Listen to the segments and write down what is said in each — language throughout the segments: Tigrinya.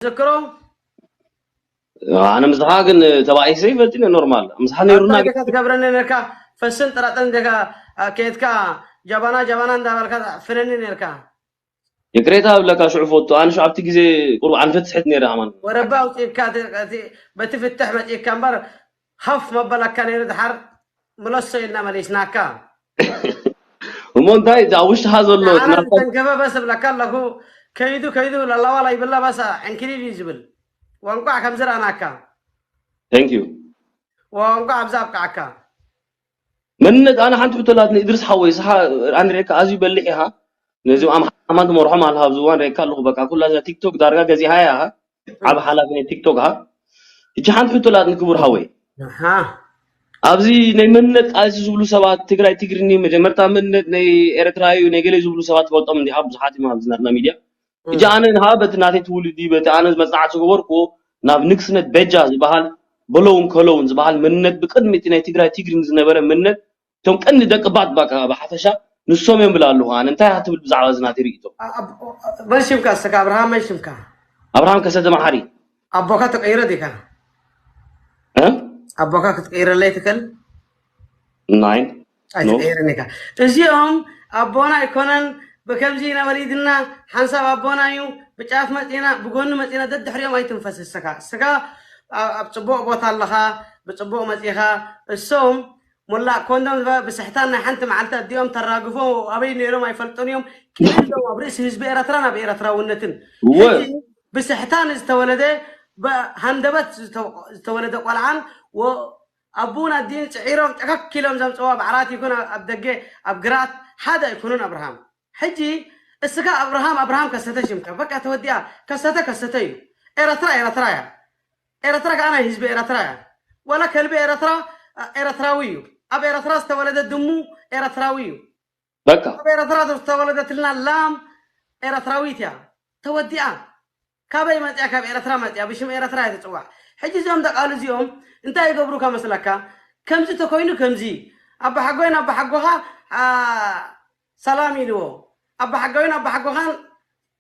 ትዝክሮ? ኣነ ምስኻ ግን ተባኢሰ ይፈልጥን እየ፣ ኖርማል ምስኻ ነይሩና እንታይ ዲኻ ትገብረኒ ነርካ? ፈስን ጥራጥን ዲኻ? አ፣ ከየትካ ጃባና ጃባና እንዳበልካ ፍነኒ ነርካ። ይቅሬታ ብለካ ሽዑ ፈቱ ኣነ ሽዑ ኣብቲ ግዜ ቁሩብ ኣንፈት ስሕት ነይረ ኣማን ወረባ ኣውፅእካ እቲ- እቲ- በቲ ፍትሕ መፂእካ እምበር ሃፍ መበለካ ነይሩ። ድሓር ምለሶ ኢልና መሊስናካ። እሞ እንታይ እቲ ኣብ ውሽጥኻ ዘሎ እቲ ኣነ ናትካ ተንከበ በስ እብለካ ኣለኹ። ከይዱ ከይዱ ለላዋላ ይብላ በሳ ዕንክሊል እዩ ዝብል። ወንቋዕ ከምዚ ረኣናካ። thank you ወንቋዕ ኣብዛ ኣብቃዓካ። መንነት ኣነ ሓንቲ ሕቶ ኣላትኒ ኢድሪስ ሓወይ ስኻ ኣነ ርኤካ ኣዝዩ በሊሕ ኢኻ ነዚኦም ኣምሓራማን ትመርሖም ኣለኻ ኣብዚ እዋን ርኤካ ኣለኹ በቃ ኩላ እዛ ቲክቶክ ዳርጋ ገዚእኻያ ኢኻ ዓብ ሓላፊ ናይ ቲክቶክ ኢኻ እቺ ሓንቲ ሕቶ ኣላትኒ ክቡር ሓወይ ኣሃ ኣብዚ ናይ መንነት ቃልሲ ዝብሉ ሰባት ትግራይ ትግርኒ መጀመርታ መንነት ናይ ኤርትራ እዩ ናይ ገለ ዝብሉ ሰባት ትፈልጦም እንዲኻ ብዙሓት እዮም ኣብዚ ናትና ሚድያ እጂ ኣነ ንሃ በቲ ናተይ ትውልዲ በቲ ኣነ መፅናዕቲ ዝገበርኩዎ ናብ ንግስነት በጃ ዝበሃል በለውን ከለውን ዝበሃል መንነት ብቅድሚ እቲ ናይ ትግራይ ትግርኒ ዝነበረ መንነት እቶም ቀንዲ ደቂ ባት ባካ ብሓፈሻ ንሶም እዮም ብላ ኣለኹ ኣነ እንታይ ኢኻ ትብል ብዛዕባ እዚ ናተይ ርእቶ መን ሽምካ እስካ ኣብርሃም መን ሽምካ ኣብርሃም ከሰተ መሓሪ ኣቦካ ተቀይረ ዲካ እ? ኣቦካ ክትቀይረለይ ትክእል ናይ ኣይትቀይርን ኢካ እዚኦም ኣቦና ኣይኮነን ብከምዚ ኢና ወሊድና ሓንሳብ ኣቦና እዩ ብጫፍ መፂና ብጎኒ መፂና ደድሕሪኦም ኣይትንፈስ እስካ እስካ ኣብ ኣብ ፅቡቅ ቦታ ኣለካ ብፅቡቅ መፂካ እሶም ሞላእ ኮንዶም ዝበ- ብስሕታን ናይ ሓንቲ መዓልቲ ኣዲኦም ተራግፎ ኣበይ ነይሮም ኣይፈልጡን እዮም ቂልሎም ኣብ ርእሲ ህዝቢ ኤረትራን ኣብ ኤረትራውነትን እወ ሕጂ ብስሕታን ዝተወለደ ብሃንደበት ዝተ- ዝተወለደ ቆልዓን ወ- ኣቡን ኣዲን ፅዒሮም ጨከክ ኢሎም ዘምፅዋ ብዓራት ይኩን ኣብ ደገ ኣብ ግራት ሓደ ኣይኮኑን ኣብርሃም ሕጂ እስካ ኣብርሃም ኣብርሃም ከሰተ ሽምካ በቃ ተወዲኣ ከሰተ ከሰተ እዩ ኤረትራ ኤረትራ እያ ኤረትራ ከዓ ናይ ህዝቢ ኤረትራ እያ ዋላ ከልቢ ኤረትራ ኤረትራዊ እዩ ኣብ ኤረትራ ዝተወለደ ድሙ ኤረትራዊ እዩ በቃ ኣብ ኤረትራ ዝተወለደትልና ላም ኤረትራዊት እያ ተወዲኣ ካበይ መፅያ ካብ ኤረትራ መፅያ ብሽም ኤረትራ እያ ትፅዋዕ ሕጂ እዚኦም ደቃሉ እዚኦም እንታይ ይገብሩካ መስለካ ከምዚ ተኮይኑ ከምዚ ኣባሓጎይን ኣባሓጎኻ ሰላም ኢልዎ ኣባሓጎይን ኣባሓጎኻን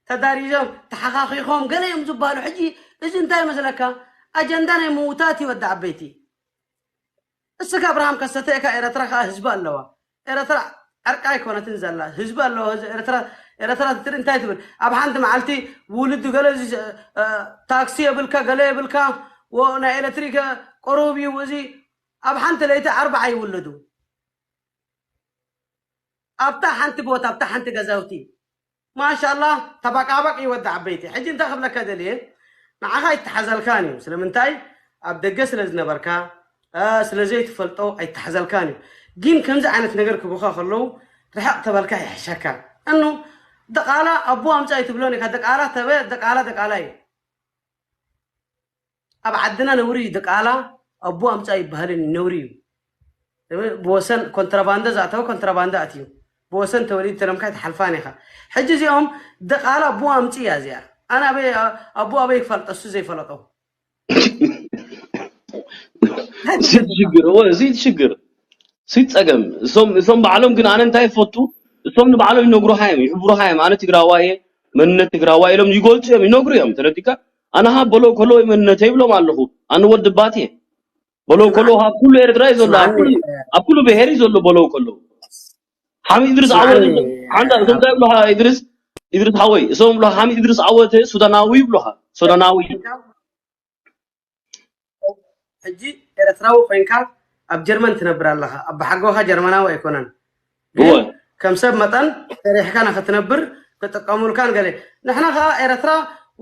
ተዳሪዞም ተሓኻኺኾም ገለ እዮም ዝበሃሉ ሕጂ እዚ እንታይ መስለካ ኣጀንዳ ናይ ምውታት ይወዲ ዓበይቲ እስከ ኣብርሃም ከሰተ እካ ኤረትራ ከኣ ህዝቢ ኣለዋ ኤረትራ ዕርቃ ኣይኮነትን ዘላ ህዝቢ ኣለዋ እዚ ኤረትራ ኤረትራ ትትርኢ እንታይ ትብል ኣብ ሓንቲ መዓልቲ ውልዱ ገለ እዚ ታክሲ የብልካ ገለ የብልካ ናይ ኤሌክትሪክ ቁሩብ እዩ እዚ ኣብ ሓንቲ ለይቲ ኣርባዓ ይውለዱ ኣብታ ሓንቲ ቦታ ኣብታ ሓንቲ ገዛውቲ ማሻላ ተባቃበቅ ይወዲ ዓበይቲ ሕጂ እንታይ ክብለካ ደልየ ንዓኻ ኣይተሓዘልካን እዩ ስለምንታይ ኣብ ደገ ስለ ዝነበርካ ስለ ዘይትፈልጦ ኣይተሓዘልካን እዩ ግን ከምዚ ዓይነት ነገር ክቡካ ከለዉ ርሕቅ ተበልካ ይሕሸካ እኑ ደቃላ ኣቦ ኣምፃ ይትብሎን ኢካ ደቃላ ተበ ደቃላ ደቃላ እዩ ኣብ ዓድና ነውሪ እዩ ደቃላ ኣቦ ኣምፃ ይበሃልን ነውሪ እዩ ብወሰን ኮንትራባንደ ዝኣተወ ኮንትራባንደ ኣትዩ ብወሰን ተወሊድ ተለምካ ኣይትሓልፋን ኢኻ ሕጂ እዚኦም ደቃላ ኣቦ ኣምፂ እያ እዚኣ ኣነ ኣበይ ኣቦ ኣበይ ክፈልጦ እሱ ዘይፈለጦ እዚ ትሽግር እወ እዚ ትሽግር እዚ ፀገም እሶም እሶም ባዕሎም ግን ኣነ እንታይ ይፈቱ እሶም ንባዕሎም ይነግሩካ እዮም ይሕብሩካ እዮም ኣነ ትግራዋ እየ መንነት ትግራዋ ኢሎም ይገልፁ እዮም ይነግሩ እዮም ተረዲካ ኣነ ሃ በሎ ከሎ መንነተ ይብሎም ኣለኹ ኣነ ወዲ ባት እየ በሎ ከሎ ሃ ኩሉ ኤርትራ እዩ ዘሎ ኣብ ኩሉ ብሄር እዩ ዘሎ በሎ ከሎ ሓሚ ኢድሪስ ዓወት ሓንዳ እሶም እንታይ ይብሉካ ኢድሪስ ኢድሪስ ሓወይ እሶም ይብሉካ ሓሚ ኢድሪስ ዓወት ሱዳናዊ ይብሉካ ሱዳናዊ ሕጂ ኤረትራዊ ኮይንካ ኣብ ጀርመን ትነብር ኣለኻ ኣባሓጎኻ ጀርመናዊ ኣይኮነን ግን ከም ሰብ መጠን ሰሪሕካ ንክትነብር ክጥቀሙልካን ገለ ንሕና ከዓ ኤረትራ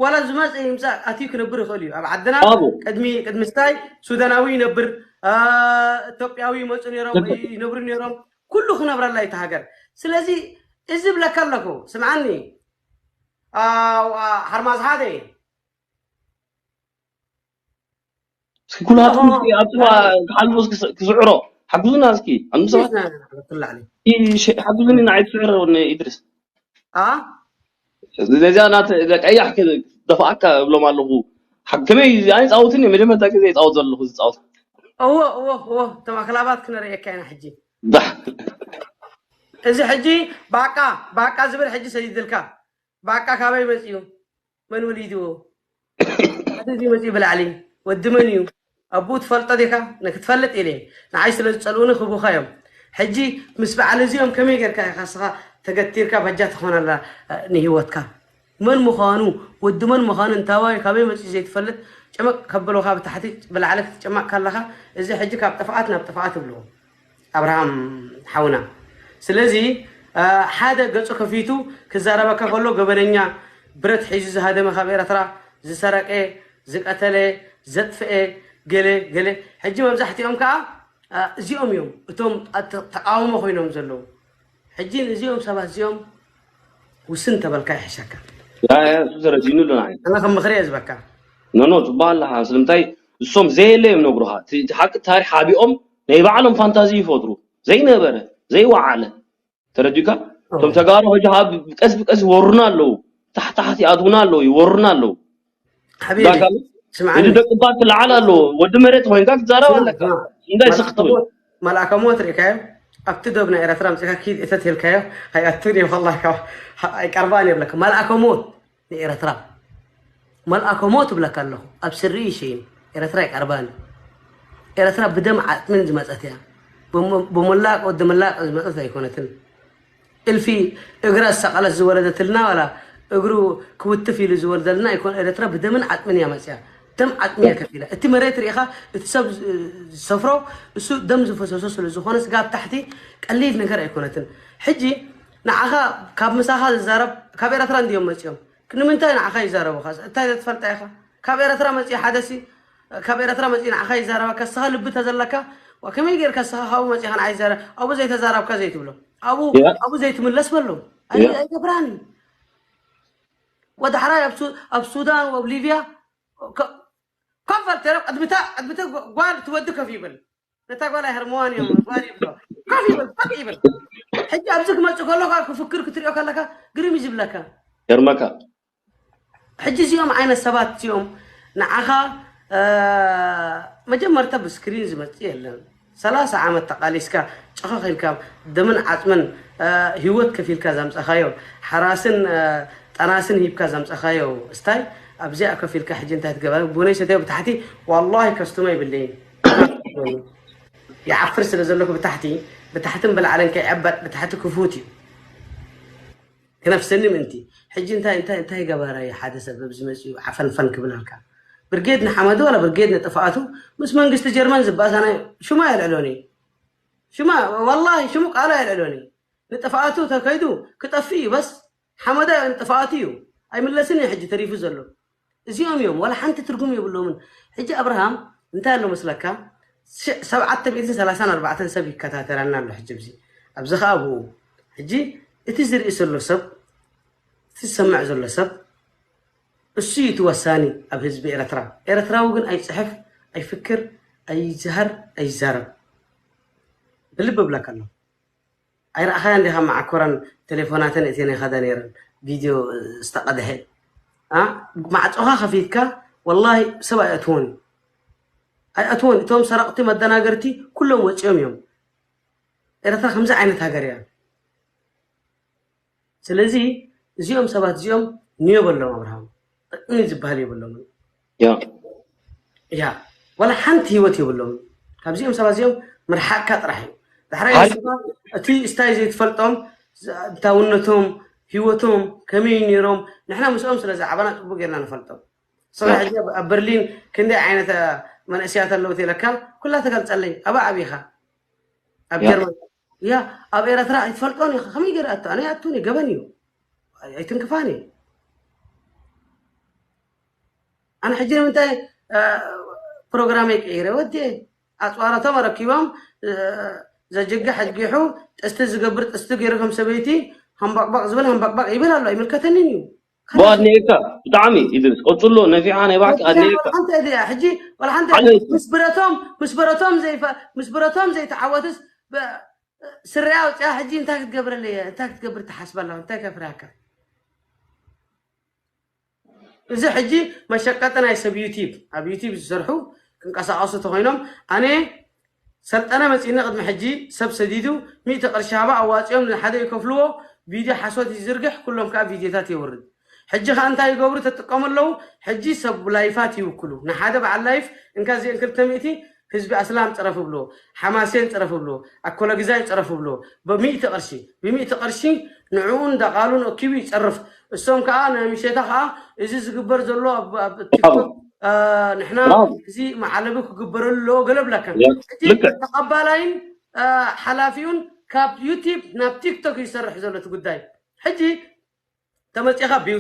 ዋላ ዝመፀ ይምፃእ ኣትዩ ክነብር ይኽእል እዩ ኣብ ዓድና ቅድሚ ቅድሚ ስታይ ሱዳናዊ ይነብር ኢትዮጵያዊ ይመፁ ነሮም ይነብሩ ነሮም ኩሉ ክነብረላ እዩ ሃገር ስለዚ እዚ ብለካ ኣለኩ ስምዓኒ ሓርማዝ ሓደ እስኪ ኩላትኩም እስኪ ኣብቲ ክሓልፉ እስኪ ክስዕሮ ሓግዙና እስኪ ኣምሰ ሓግዙኒ ንዓይ ክስዕሮ ኢድሪስ ነዚኣ ናት ቀያሕ ደፋኣካ እብሎም ኣለኹ ከመይ ኣነ ፃውትን መጀመርታ ግዜ ይፃወት ዘለኹ ዝፃወት እዎ እዎ እዎ ተማክላባት ክነርእየካ ኢና ሕጂ እዚ ሕጂ ባቃ ባቃ ዝብል ሕጂ ሰዲድልካ ባቃ ካበይ መፅኡ መን ወሊድዎ ሓደ እዚ መፂኡ ብላዕሊ ወዲ መን እዩ? ኣቦኡ ትፈልጦ ዲኻ? ንክትፈልጥ ኢለ ንዓይ ስለ ዝፀልኡኒ ክቡኻ እዮም። ሕጂ ምስ በዓል እዚኦም ከመይ ጌርካ ኢኻ እስኻ ተገቲርካ በጃ ትኾነላ ንህይወትካ? መን ምዃኑ፣ ወዲ መን ምዃኑ፣ እንታዋይ ካበይ መፂኡ ዘይትፈልጥ ጨመቅ ከብሉኻ ብታሕቲ ብላዕሊ ክትጨመቅ ከለኻ፣ እዚ ሕጂ ካብ ጥፍኣት ናብ ጥፍኣት ይብልዎ ኣብርሃም ሓውና። ስለዚ ሓደ ገፁ ከፊቱ ክዛረበካ ከሎ ገበነኛ፣ ብረት ሒዙ ዝሃደመ፣ ካብ ኤርትራ ዝሰረቀ፣ ዝቀተለ፣ ዘጥፍኤ፣ ገለ ገለ። ሕጂ መብዛሕትኦም ከዓ እዚኦም እዮም እቶም ተቃውሞ ኮይኖም ዘለዉ። ሕጂ ንእዚኦም ሰባት እዚኦም ውስን ተበልካ ይሕሸካ። እሱ ተረዲኑ ኣሎ። ኣነ ከም ምኽሪ እየ ዝበካ። ኖኖ፣ ፅቡቅ ኣለካ። ስለምንታይ እሶም ዘየለ እዮም ነግሩካ። እቲ ሓቂ ታሪክ ሓቢኦም ናይ ባዕሎም ፋንታዚ ይፈጥሩ። ዘይነበረ ዘይወዓለ፣ ተረዲካ? እቶም ተጋሩ ሕጂ ካብ ቀስ ብቀስ ይወሩና ኣለዉ። ታሕታሕት ይኣትዉና ኣለዉ፣ ይወሩና ኣለዉ። ሓቢቢ፣ ስምዓኒ። እዚ ደቂ ባት ትለዓል ኣለዎ። ወዲ መሬት ኮይንካ ክትዛረብ ኣለካ። እንታይ ስክ ትብል? መልኣከ ሞት ርኢካዮ? ኣብቲ ዶብ ናይ ኤረትራ ኣምጺእካ ኪድ እተት ኢልካዮ ኣይኣቱን እዩ። ወላሂ ካብ ኣይቀርባን እየ ብለካ። መልኣከ ሞት ንኤረትራ መልኣከ ሞት እብለካ ኣለኹ። ኣብ ስሪ ይሸይን ኤረትራ ኣይቀርባን። ኤረትራ ብደም ዓጥምን ዝመጸት እያ። ብሞ- ብሞላቅ ወዲ ሞላቅ ዝመጸት ኣይኮነትን። እልፊ እግራ ዝሰቀለት ዝወለደትልና ዋላ እግሩ ክውትፍ ኢሉ ዝወልደልና ኣይኮነ። ኤረትራ ብደምን ዓጥምን እያ መጽያ። ደም ዓጥሚ እያ ከፊላ። እቲ መሬት ርኢኻ እቲ ሰብ ዝሰፍሮ እሱ ደም ዝፈሰሶ ስለ ዝኾነ ስጋብ ታሕቲ ቀሊል ነገር ኣይኮነትን። ሕጂ ንዓኻ ካብ ምሳኻ ዝዛረብ ካብ ኤረትራ እንድዮም መጽዮም። ንምንታይ ንዓኻ ይዛረቡኻ? እንታይ ዘትፈልጣ ኢኻ? ካብ ኤረትራ መጽዩ ሓደሲ ካብ ኤረትራ መጽዩ ንዓኻ ይዛረበካ። ስኻ ልቢ ተዘለካ ዋ ከመይ ጌርካ ስኻ ካብኡ መጽኻ ንዓይ ይዛረብ? ኣብኡ ዘይተዛረብካ ዘይትብሎ ኣብኡ ኣብኡ ዘይትምለስ በሎ። ኣይ ኣይገብራን። ወዳሕራይ ኣብ ሱ- ኣብ ሱዳን ኣብ ሊብያ ከ- ኮፍ በል ተረብ ቅድሚታ ቅድሚታ ጓ- ጓል ትወዲ ከፍ ይብል። ነታ ጓል ኣይሃርመዋን እዮም ጓል ይብሎ። ኮፍ ይብል ኮፍ ይብል። ሕጂ ኣብዚ ክመጽእ ከሎ ከዓ ክፍክር ክትሪኦ ከለካ ግርም እዩ ዝብለካ። ገርመካ። ሕጂ እዚኦም ዓይነት ሰባት እዚኦም ንዓኻ መጀመርታ ብስክሪን ዝመጽእ የለን። ሰላሳ ዓመት ተቃሊስካ ጨኸኽ ኢልካ ደምን ዓፅምን ህይወት ከፊልካ ዘምፀኻዮ ሓራስን ጠናስን ሂብካ ዘምፀኻዮ ስታይ ኣብዚኣ ከፊልካ ሕጂ እንታይ ትገበረ ቡነይ ሰትዮ ብታሕቲ ዋላሂ ከስትሞ ይብለይን ይዓፍር ስለ ዘለኩ ብታሕቲ ብታሕትን ብላዕልን ከይዕበጥ ብታሕቲ ክፉት እዩ። ክነፍሰኒ ምእንቲ ሕጂ እንታይ እንታይ እንታይ ገባራይ ሓደ ሰብ ኣብዚ መፅኡ ዓፈንፈን ክብለልካ ብርጌድ ንሓመዱ ዋላ ብርጌድ ንጥፍኣቱ ምስ መንግስቲ ጀርመን ዝበኣሳና ሽሙ ኣየልዕሎኒ ሽማ ወላሂ ሽሙ ቃሉ ኣየልዕሎኒ ንጥፍኣቱ ተከይዱ ክጠፍእ እዩ በስ ሓመዳ ንጥፍኣቱ እዩ ኣይምለስን እዩ ሕጂ ተሪፉ ዘሎ እዚኦም እዮም ዋላ ሓንቲ ትርጉም የብሎምን ሕጂ ኣብርሃም እንታይ ኣሎ መስለካ ሽዕ ሰብዓተ ሚእትን ሰላሳን ኣርባዕተን ሰብ ይከታተለና ኣሎ ሕጂ ኣብዚ ኣብዚ ከዓ ብኡ ሕጂ እቲ ዝርኢ ዘሎ ሰብ እቲ ዝሰምዕ ዘሎ ሰብ እሱ እዩ እቲ ወሳኒ ኣብ ህዝቢ ኤረትራ ኤረትራዊ ግን ኣይፅሕፍ ኣይፍክር ኣይዝሃር ኣይዛረብ ብልቢ ብለካ ኣሎ ኣይረኣኻያን ዲኻ መዓኮረን ቴሌፎናተን እተን ይኸዳ ነይረን ቪድዮ ዝተቐድሐ ማዕፆኻ ከፊትካ ወላሂ ሰብ ኣይኣትዎን ኣይኣትዎን እቶም ሰረቕቲ መደናገርቲ ኩሎም ወፂኦም እዮም ኤረትራ ከምዚ ዓይነት ሃገር እያ ስለዚ እዚኦም ሰባት እዚኦም ንዮ በሎም ኣብርሃም ጥቅሚ ዝበሃል የብሎምን ያ ያ ዋላ ሓንቲ ህይወት የብሎምን ካብዚኦም ሰባት እዚኦም ምርሓቅካ ጥራሕ እዩ ዳሕራይ ሓቂ- ስኻ እቲ ስታይ ዘይትፈልጦም ዝ- እንታውነቶም ህይወቶም ከመይ ነይሮም ንሕና ምስኦም ስለ ዝዓበና ፅቡቅ ጌርና ንፈልጦም ስኻ ሕጂ ኣብ- ኣብ በርሊን ክንደይ ዓይነት እ፣ መንእስያት ኣለዉ ተለካ ኩላ ተገልፀለይ ኣበ ዓብኻ ኣብ ያ። ጀርመን ያ ኣብ ኤረትራ ኣይትፈልጦን ኢኻ ከመይ ገይረ ኣቶ ኣነ ኣቱን ገበን እዩ ኣይትንክፋን እዩ ኣነ ሕጂ ንምንታይ ፕሮግራመይ ቀይረ ወዲ ኣፅዋራቶም ኣረኪቦም ዘጅግሕ ኣጅጊሑ ጥስቲ ዝገብር ጥስቲ ገይሩ ከም ሰበይቲ ሃምባቅባቅ ዝብል ሃምባቅባቅ ይብል ኣሎ ኣይምልከተንን እዩ ብኣድኒኤካ ብጣዕሚ ኢድሪስ ቀፅሎ ነፊዓ ናይ ባዕልቲ ኣድኒኤካ ሓንቲ እያ ሕጂ ወላ ሓንቲ ሓደ ምስ ብረቶም ምስ ብረቶም ዘይፈ ምስ ብረቶም ዘይተዓወትስ ስርያ ኣውፅያ ሕጂ እንታይ ክትገብረለየ እንታይ ክትገብር ትሓስበ ኣለኻ እንታይ ከፍርሃካ እዚ ሕጂ መሸቀጢ ናይ ሰብ ዩቲብ ኣብ ዩቲብ ዝሰርሑ ክንቀሳቀሱ ተኮይኖም ኣነ ሰልጠነ መፂኒ ቅድሚ ሕጂ ሰብ ሰዲዱ ሚእቲ ቅርሺ ሃባ ኣዋፂኦም ንሓደ ይከፍልዎ ቪድዮ ሓሶት ይዝርግሕ ኩሎም ከዓ ቪድዮታት የውርድ ሕጂ ከኣ እንታይ ይገብሩ ተጥቀሙ ኣለዉ? ሕጂ ሰብ ላይፋት ይውክሉ። ንሓደ በዓል ላይፍ እንካ እዚአን ክልተ ሚእቲ ህዝቢ ኣስላም ጸረፍ ብሎ፣ ሓማሴን ጸረፍ ብሎ፣ ኣኮለግዛይ ጸረፍ ብሎ፣ ብሚእቲ ቅርሺ ብሚእቲ ቅርሺ ንዕኡ እንዳ ቃሉን ኣኪቡ ይጸርፍ። እሶም ከኣ ናይ ምሸታ ከኣ እዚ ዝግበር ዘሎ ኣብ ኣብ ቲክቶክ ንሕና እዚ መዓለቢ ክግበረሉ ኣለዎ ገለ ብለካ። ሕጂ ተቐባላይን ሓላፊኡን ካብ ዩቲብ ናብ ቲክቶክ ይሰርሕ ዘሎ እቲ ጉዳይ። ሕጂ ተመፂኻ ቢው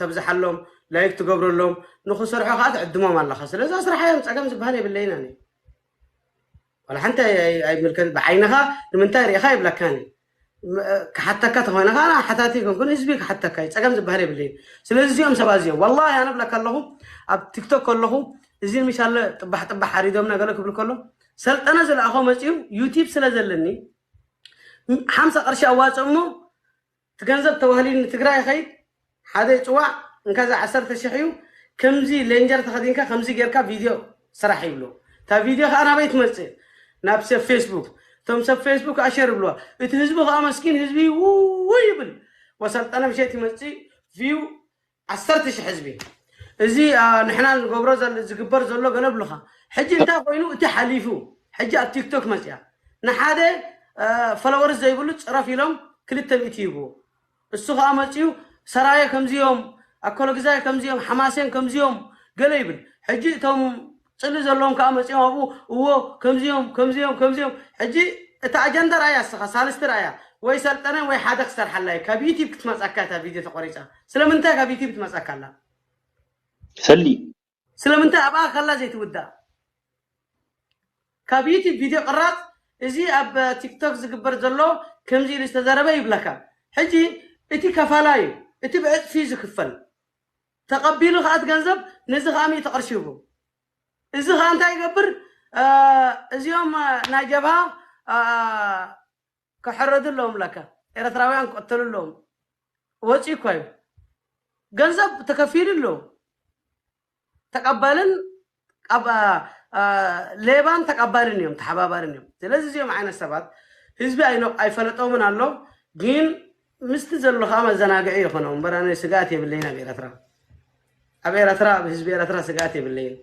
ተብዝሓሎም፣ ላይክ ትገብረሎም፣ ንክሰርሑ ከዓ ትዕድሞም ኣለኻ። ስለዚ ኣስርሓዮም፣ ፀገም ዝበሃል የብለይን ኣነ። ዋላ ሓንቲ ኣይምልከት። ብዓይንኻ ንምንታይ ርኢኻ ይብለካኒ። ክሓተካ ተኾይነ ከዓ ሓታቲ ይኮንኩን ህዝቢ ክሓተካ እዩ። ፀገም ዝበሃል የብለይን። ስለዚ እዚኦም ሰባት እዚኦም ዋላ ኣነ ብለካ ኣለኹ ኣብ ቲክቶክ ከለኹ እዚ ምሻለ ጥባሕ ጥባሕ ሓሪዶምና ገለ ክብል ከሎ ሰልጠነ ዝለኣኾ መፅኡ ዩቲብ ስለ ዘለኒ ሓምሳ ቅርሺ ኣዋፅእ እሞ እቲ ገንዘብ ተዋህሊሉ ንትግራይ ይኸይድ። ሓደ ይፅዋዕ እንካዛ ዓሰርተ ሽሕ እዩ። ከምዚ ሌንጀር ተኸዲንካ ከምዚ ጌርካ ቪድዮ ስራሕ ይብሎ። እታ ቪድዮ ከዓ ናበይ ትመፅእ? ናብ ሰብ ፌስቡክ። እቶም ሰብ ፌስቡክ ከዓ ሸር ይብልዋ። እቲ ህዝቢ ከዓ መስኪን ህዝቢ ውው ይብል። ወሰልጠነ ምሸት ይመፅእ ቪው ዓሰርተ ሽሕ ህዝቢ። እዚ ንሕና ንገብሮ ዝግበር ዘሎ ገለ ብሉኻ። ሕጂ እንታይ ኮይኑ እቲ ሓሊፉ ሕጂ ኣብ ቲክቶክ መፅያ ንሓደ ፈለወርስ ዘይብሉ ፅረፍ ኢሎም ክልተ ሚእቲ ይህብዎ። እሱ ከዓ መፅዩ ሰራየ ከምዚኦም ኣኮለግዛይ ከምዚኦም ሓማሴን ከምዚኦም ገለ ይብል። ሕጂ እቶም ፅሊ ዘለዎም ከዓ መፅዮም ኣብኡ እዎ ከምዚኦም ከምዚኦም ከምዚኦም። ሕጂ እቲ ኣጀንዳ ርኣያ እስኻ ሳልስቲ ርኣያ ወይ ሰልጠነ ወይ ሓደ ክሰርሓላ እዩ። ካብ ዩቲብ ክትመፃካ እታ ቪድዮ ተቆሪፃ። ስለምንታይ ካብ ዩቲብ ትመፃካ ኣላ? ሰሊ ስለምንታይ ኣብኣ ከላ ዘይትውዳእ? ካብ ዩቲብ ቪድዮ ቅራፅ እዚ ኣብ ቲክቶክ ዝግበር ዘሎ ከምዚ ኢሉ ዝተዘረበ ይብለካ። ሕጂ እቲ ከፋላ እዩ፣ እቲ ብዕፅፊ እዩ ዝክፈል። ተቐቢሉ ከዓ እቲ ገንዘብ ነዚ ከዓ ሚእቲ ቅርሺ ይህቦ። እዚ ከዓ እንታይ ይገብር? እዚኦም ናይ ጀብሃ ክሕረዱ ኣለዎም ለካ ኤረትራውያን ክቀተሉ ኣለዎም። ወፂ እኳ እዩ ገንዘብ ተከፊሉ ኣሎ። ተቀባልን ሌባን ተቀባልን እዮም ተሓባባርን እዮም። ስለዚ እዚኦም ዓይነት ሰባት ህዝቢ ኣይፈለጦምን ኣሎ። ግን ምስቲ ዘሎ ከዓ መዘናግዒ ይኮኖም እምበር ኣነ ስግኣት የብለይን ኣብ ኤረትራ። ኣብ ኤረትራ ኣብ ህዝቢ ኤረትራ ስግኣት የብለይን።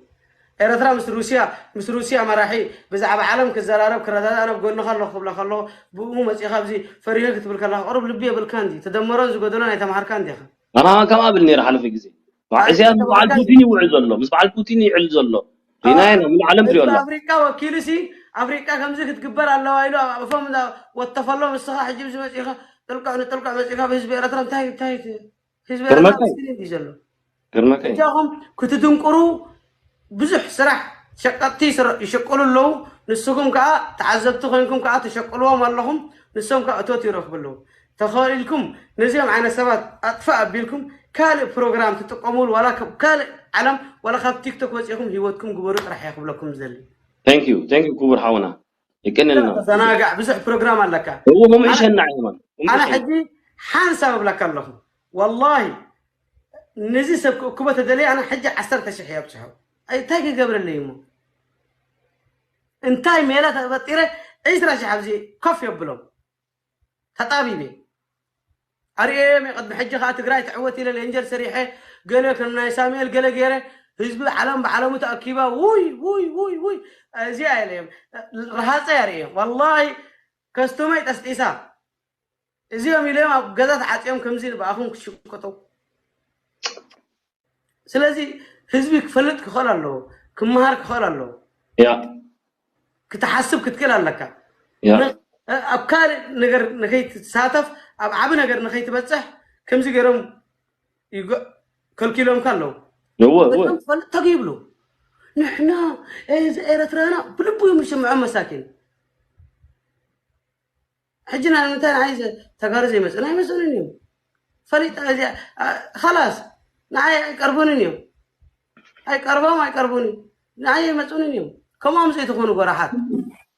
ኤረትራ ምስ ሩስያ ምስ ሩስያ መራሒ ብዛዕባ ዓለም ክዘራረብ ክረዳዳእ ናብ ጎንኻ ኣለኹ ክብላ ከለኹ ብኡ መፂኻ ኣብዚ ፈሪሀ ክትብል ከለኻ ቁሩብ ልቢ የብልካ እንዲ ተደመሮን ዝጎደሎን ኣይተምሃርካ እንዲኻ። ኣና ከምኣ ብል ነይረ ሓለፈ ግዜ። እስያ ምስ በዓል ፑቲን ይውዕል ዘሎ ምስ በዓል ፑቲን ይዕል ዘሎ ሪናይና ሙሉ ዓለም ትሪኦ ኣሎ። ኣፍሪቃ ወኪሉ ሲ ኣፍሪቃ ከምዚ ክትግበር ኣለዋ ኢሉ ኣብ ኣፎም ወተፈሎም። እስኻ ሕጂ ብዚ መፂኻ ጥልቅዕ ንጥልቅዕ መፂኻ ብህዝቢ ኤረትራ እንታይ እንታይ ህዝቢ ኤረትራ ግርመካ እዩ። ምስኪን እዩ ዘሎ። ግርመካ እዩ። እጃኹም ክትድንቁሩ ብዙሕ ስራሕ ሸቀጥቲ ይስረ- ይሸቅሉ ኣለዉ። ንስኹም ከዓ ተዓዘብቲ ኮይንኩም ከዓ ተሸቅልዎም ኣለኹም። ንሶም ከዓ እቶት ይረኽቡ ኣለዉ። ተኸኢልኩም ነዚኦም ዓይነት ሰባት ኣጥፋእ ኣቢልኩም ካልእ ፕሮግራም ትጥቀሙሉ ዋላ ካብ ካልእ ዓለም ዋላ ካብ ቲክቶክ ወፂኹም ህይወትኩም ግበሩ ጥራሕ እየ ክብለኩም ዝደሊ። Thank you thank you ክቡር ሓውና ይቀንልና። ተዘናጋዕ ብዙሕ ፕሮግራም ኣለካ። እዎ ምምዕሸና ይማን ኣነ ሕጂ ሓንሳብ እብለካ ኣለኹ ወላሂ ነዚ ሰብ ክእክቦ ተደልየ ኣነ ሕጂ ዓሰርተ ሽሕ የብፅሖ። እንታይ ክገብረለይ እሞ እንታይ ሜላ ተፈጢረ ዒስራ ሽሕ ኣብዚ ኮፍ የብሎም ተጣቢበ ኣርእየዮም እየ። ቅድሚ ሕጂ ከዓ ትግራይ ትዕወት ኢለ ሌንጀር ሰሪሐ ገለ ከም ናይ ሳሙኤል ገለ ገይረ ህዝቢ ዓለም ብዓለሙ ተኣኪባ ውይ ውይ ውይ ውይ እዚኣ ኢለዮም ረሃፀ ኣርእዮም ወላሂ ከስቶመይ ጠስጢሳ እዚኦም ኢሎም ኣብ ገዛ ተዓፅዮም ከምዚ ንብኣኹም ክትሽቅጡ ስለዚ ህዝቢ ክፈልጥ ክኽእል ኣለዎ ክመሃር ክኽእል ኣለዎ ያ ክትሓስብ ክትክእል ኣለካ ያ ነ- ኣብ ካልእ ነገር ንከይትሳተፍ ኣብ ዓቢ ነገር ንከይትበፅሕ ከምዚ ገይሮም ይጎ- ከልኪሎምካ ኣለዉ እወ እወ በጣም ትፈልጥ ተግ ይብሉ ንሕና እዚ ኤረትራና ብልቡ እዮም ዝስምዖም መሳኪን ሕጂ ና ንምንታይ ንዓይ ተጋሩ ዘይመፅእ ናይ መፅኡንን እዮም ፈሊጣ እዚኣ ኻላስ ንዓይ ኣይቀርቡንን እዮም ኣይቀርቦም ኣይቀርቡን ንዓይ ኣይመፁንን እዮም ከምኦም ዘይትኾኑ ጎራሓት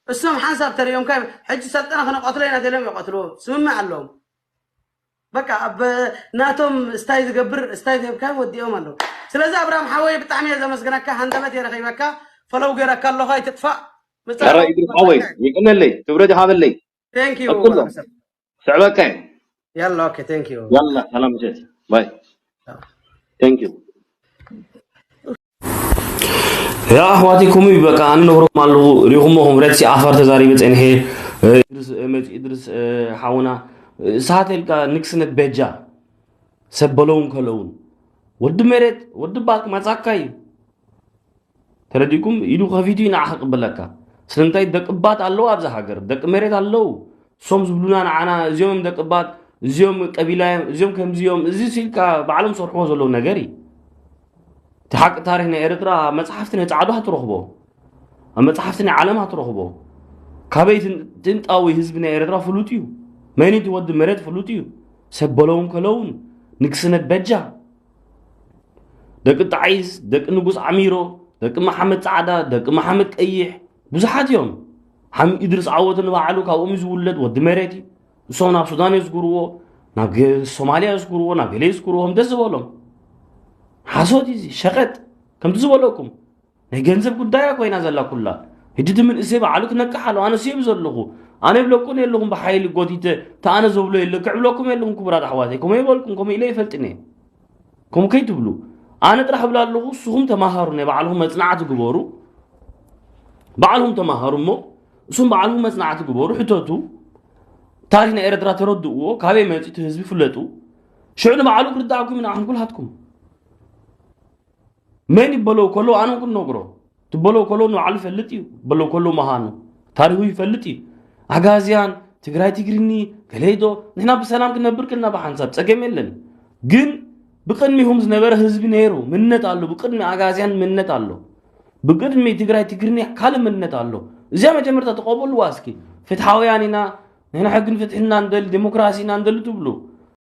እሶም ሓንሳብ ተሪኦምካ ሕጂ ሰልጠነ ክነቀትሎ ኢና ተሎም ይቀትልዎ ስምምዕ ኣለዎም በቃ ኣብ ናቶም ስታይ ዝገብር ስታይ ዝህብካዮም ወዲኦም ኣለዉ ስለዚ ኣብርሃም ሓወይ ብጣዕሚ እየ ዘመስግነካ ሃንደበት እየ ረኺበካ ፈለው ገይረካ ኣለኹ ኣይትጥፋእ ኧረ ኢድሪስ ሓወይ ይቅነለይ ክብረት ይሃበለይ Thank you ቀጥሎ ስዕበካ እየ ያላ okay thank you ያላ ሰላም ምሸት ባይ Thank you. ያ ኣሕዋተይ ከምኡ እዩ። በቃ ኣነ ነግሮም ኣለኹ። ሪኹሞ ከም ረድሲ ዓፋር ተዛሪበ ጸኒሐ። እ፣ ኢድሪስ፣ እ፣ መጺ ኢድሪስ፣ እ፣ ሓውና፣ እ፣ ሰሓት ኢልካ ንግስነት በጃ ሰብ በለውን ከለውን ወዲ መሬት ወዲ ባክ መጻካ እዩ። ተረዲኩም ኢዱ ከፊቱ ኢና ክቅበለካ። ስለምንታይ ደቂ ባት ኣለዉ ኣብዛ ሃገር፣ ደቂ መሬት ኣለዉ። እሶም ዝብሉና ንዓና እዚኦም ደቂ ባት፣ እዚኦም ቀቢላ እዮም፣ እዚኦም ከምዚ እዮም፣ እዚ ሲልካ ባዕሎም ሰርሕዎ ዘለዉ ነገር እዩ። እቲ ሓቂ ታሪኽ ናይ ኤርትራ መጽሓፍቲ ናይ ጻዕዱ ትረኽቦ፣ ኣብ መጽሓፍቲ ናይ ዓለም ትረኽቦ። ካበይ ጥንጣዊ ህዝቢ ናይ ኤርትራ ፍሉጥ እዩ። መን እቲ ወዲ መሬት ፍሉጥ እዩ። ሰብ በለውን ከለውን ንግስነት በጃ። ደቂ ጣዒስ፣ ደቂ ንጉስ ዓሚሮ፣ ደቂ መሓመድ ጻዕዳ፣ ደቂ መሓመድ ቀይሕ ብዙሓት እዮም። ሓም ኢድሪስ ዓወት ንባዕሉ ካብኦም እዩ ዝውለድ፣ ወዲ መሬት እዩ። እሶም ናብ ሱዳን የዝግርዎ፣ ናብ ገ- ሶማልያ የዝግርዎ፣ ናብ ገለ የዝግርዎ ከም ደስ ዝበሎም። ሓሶት እዩ እዚ፣ ሸቐጥ። ከምቲ ዝበለኩም ናይ ገንዘብ ጉዳያ ኮይና ዘላ ኩላ። ሕጂ እቲ መንእሰይ ባዕሉ ክነቅሕ ኣለዎ። ኣነ ስየብ ዘለኹ፣ ኣነ ይብለኩም የለኹም ብሓይሊ ጎቲተ፣ እቲ ኣነ ዘብሎ የለ ክዕብለኩም የለኹም ክቡራት ኣሕዋተይ። ከምኡ ይበልኩም፣ ከምኡ ኢለ ይፈልጥን እየ። ከምኡ ከይትብሉ ኣነ ጥራሕ እብላ ኣለኹ። ንስኹም ተማሃሩ፣ ናይ ባዕልኹም መጽናዕቲ ግበሩ፣ ባዕልኹም ተማሃሩ። እሞ እሱም ባዕልኹም መጽናዕቲ ግበሩ፣ ሕተቱ። ታሪኽ ናይ ኤርትራ ተረድእዎ፣ ካበይ መጺኡ እቲ ህዝቢ ፍለጡ። ሽዑ ንባዕሉ ክርዳእኩም ንዓኹም ኩልሃትኩም። መን ይበለው ከሎ ኣነ እውን ክነግሮ። ትበለው ከሎ ንባዕሉ ይፈልጥ እዩ። በለው ከሎ መሃኑ ታሪኹ ይፈልጥ እዩ። ኣጋዝያን ትግራይ ትግርኒ ከለይዶ ንሕና ብሰላም ክነብር ክልና ብሓንሳብ ጸገም የለን። ግን ብቅድሚኹም ዝነበረ ህዝቢ ነይሩ፣ ምንነት ኣሎ። ብቅድሚ ኣጋዝያን ምንነት ኣሎ። ብቅድሚ ትግራይ ትግርኒ ካልእ ምንነት ኣሎ። እዚኣ መጀመርታ ተቐበልዋ እስኪ። ፍትሓውያን ኢና፣ ንሕና ሕግን ፍትሕን ኢና ንደሊ፣ ዴሞክራሲ ኢና ንደሊ ትብሉ።